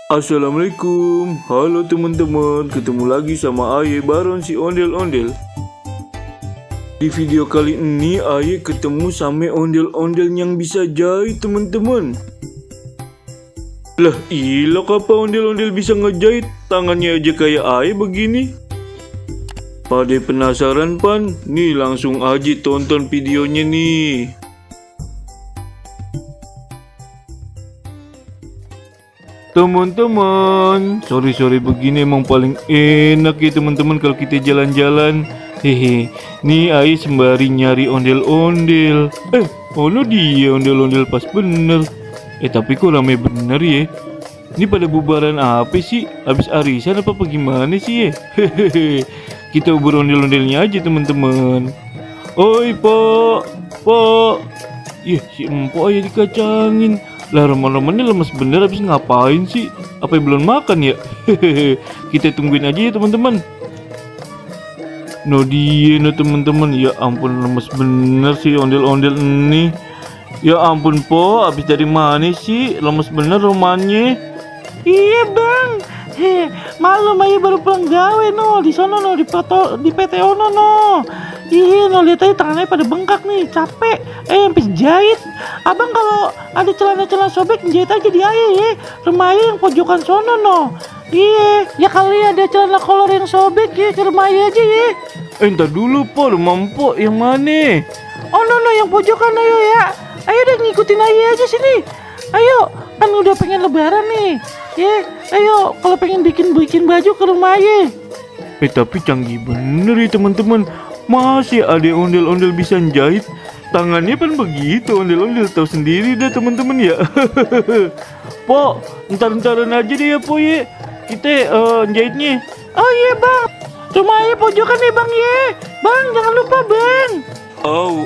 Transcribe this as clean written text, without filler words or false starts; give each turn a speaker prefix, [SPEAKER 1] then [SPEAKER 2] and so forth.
[SPEAKER 1] Assalamualaikum, halo teman-teman, ketemu lagi sama Aye Baron si ondel-ondel. Di video kali ini Aye ketemu sama ondel-ondel yang bisa jahit teman-teman. Lah ilah apa ondel-ondel bisa ngejahit, tangannya aja kayak Aye begini. Pada penasaran pan? Nih langsung aja tonton videonya nih. Teman-teman, sore-sore begini emang paling enak ya teman-teman kalau kita jalan-jalan. Hehe, nih Aye sembari nyari ondel-ondel. Ono dia ondel-ondel pas bener. Tapi kok rame bener ya. Ini pada bubaran apa sih? Habis arisan apa gimana sih ya? Hehehe, kita ubur ondel-ondelnya aja teman-teman. Oi Pak. Si empok aja dikacangin. Lah roman-romannya lemes bener, habis ngapain sih? Apa yang belum makan ya? Hehehe, kita tungguin aja ya teman-teman. No dia no teman-teman, ya ampun lemes bener sih ondel-ondel ini. Ya ampun po, habis dari mana sih? Lemes bener romannya.
[SPEAKER 2] Iya bang, malum aja baru pulang gawe no, di sono no, di PT Ono no. Iya no, lihat aja tangannya pada bengkak nih, capek. Habis jahit. Abang kalau ada celana-celana sobek jahit aja di Aye ya. Rumah Aye yang pojokan sono no. Iya, ya kali ada celana kolor yang sobek ya, ke rumah Aye aja ya.
[SPEAKER 1] Entar dulu po, rumah empok yang mana?
[SPEAKER 2] Oh no, yang pojokan ayo ya. Ayo udah ngikutin Aye aja sini. Ayo, kan udah pengen lebaran nih. Ya, ayo kalau pengen bikin baju ke rumah Aye.
[SPEAKER 1] Tapi canggih bener ya teman-teman. Masih ada ondel-ondel bisa jahit. Tangannya kan begitu, ondel-ondel tahu sendiri dah teman-teman ya. Po, entar-entaran aja deh ya po ya. Kita jahitnya.
[SPEAKER 2] Oh iya bang, rumah Aye pojokan nih bang ya. Bang jangan lupa bang.
[SPEAKER 1] Oh